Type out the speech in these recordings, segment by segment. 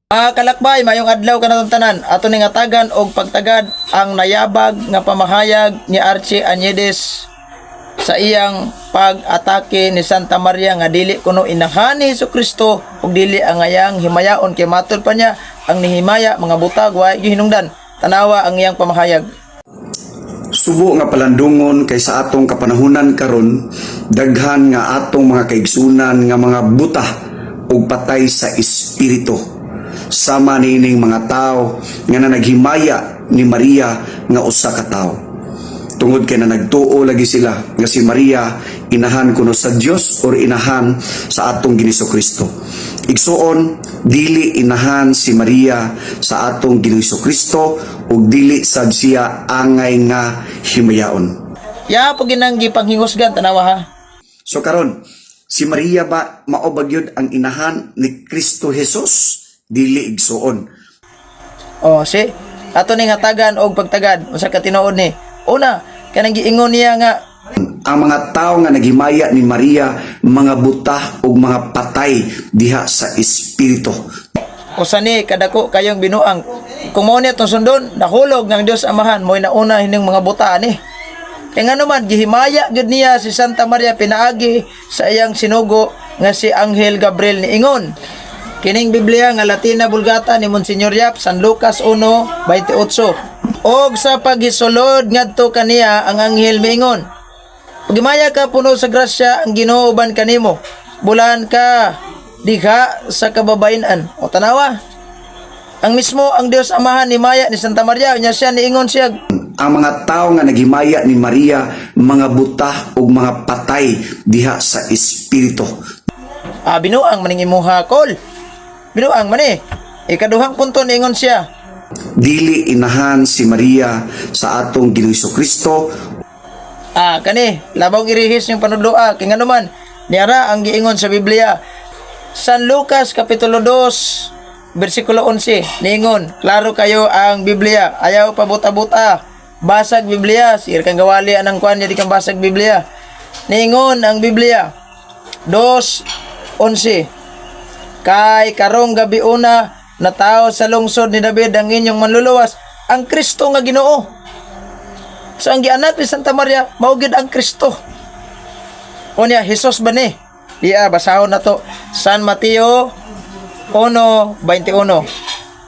Mga kalakbay, mayong adlaw kanatong tanan. Ato ning atagan og pagtagad ang nayabag nga pamahayag ni Archie Añedes sa iyang pag-atake ni Santa Maria nga dili kuno inahan ni Hesus Kristo ug dili ang ayang himayaon, kay matud pa niya ang nihimaya mga butag, wa hinungdan. Tanawa ang iyang pamahayag. Subo nga palandungon kay sa atong kapanahunan karon, daghan nga atong mga kaigsunan nga mga buta ug patay sa espiritu, sama niining mga tao nga naghimaya ni Maria nga usa ka tawo, tungod kay na nagtuo lagi sila nga si Maria inahan kuno sa Dios or inahan sa atong Ginoong Kristo. Igsuon, dili inahan si Maria sa atong Ginoong Kristo ug dili sad siya angay nga himayaon. Ya po ginang gipanghingusgan, tanawa ha. So karon, si Maria ba mao ba gyud ang inahan ni Kristo Jesus? Dili, igsuon. Oh, si ato ning hatagan og pagtagad usa ka tinuod ni. Una, kanang giingon niya nga ang mga tao nga naghimaya ni Maria mga buta ug mga patay diha sa espiritu. Usa ni kadako kayong binuang. Kung mao ni atong sundon, nahulog ng Dios Amahan, mo'y nauna hining mga buta ni. Kay ngano man gihimaya gyud niya si Santa Maria pinaagi sa iyang sinugo nga si Anghel Gabriel. Niingon kining Biblia nga Latina Vulgata ni Monsignor Yap, San Lucas 1:28, "Og sa paghisulod ngadto kaniya ang anghel miingon, 'Pagimaya ka, puno sa grasya, ang Ginoo uban kanimo. Bulan ka diha sa kababayen-an.'" O tanawa. Ang mismo ang Dios Amahan ni maya ni Santa Maria nya siya niingon siya ang mga tao nga naghimaya ni Maria mga buta ug mga patay diha sa espiritu. Ah, binuang maning imuha kol. Binuang man eh. Ikaduhang punto, niingon siya dili inahan si Maria sa atong Ginoong Kristo. Ah, kani, labaw irihis yung panudloa. Kay ngano man, niara ang giingon sa Biblia. San Lucas Kapitulo 2, versikulo 11, niingon, klaro kayo ang Biblia. Ayaw pabuta-buta. Basag Biblia, sir kang gawali anang kwan, di kang basag Biblia. Niingon ang Biblia, 2:11, "Kay karong gabi una natawo sa lungsod ni David ang inyong manluluwas, ang Kristo nga Ginoo." So ang gianak ni Santa Maria mao gyud ang Kristo. Unya Jesus ba ni? Diya basahon na to. San Mateo 1:21.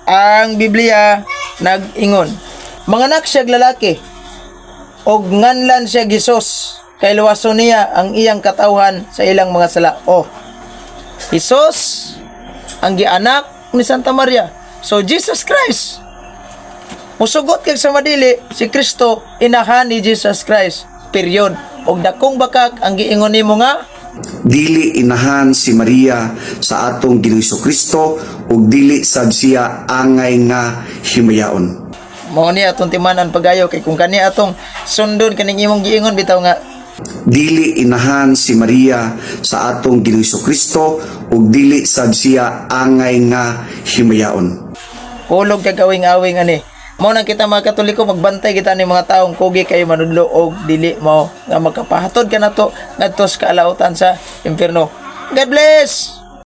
Ang Biblia nag-ingon, "Manganak siya lalaki og nganlan siya Jesus kay luwason niya ang iyang katawhan sa ilang mga sala." Oh. Jesus ang gianak ni Santa Maria. So Jesus Christ. Musugot kag sa madili, si Kristo inahan ni Jesus Christ. Period. Og dakong bakak ang giingon nimo nga dili inahan si Maria sa atong Ginoong Kristo ug dili sad siya angay nga himayaon. Mao ni atong timanan pagayo, kay kung kani atong sundon kaning imong giingon bitaw nga dili inahan si Maria sa atong Ginoong Kristo ug dili sad siya angay nga himayaon. Hulog kag awing-awing ani. Mao nang kita mga Katoliko, magbantay kita ni mga taong kugi kayo manudlo og dili mo nga makapahatod kanato ngadto sa kaalautan sa impierno. God bless.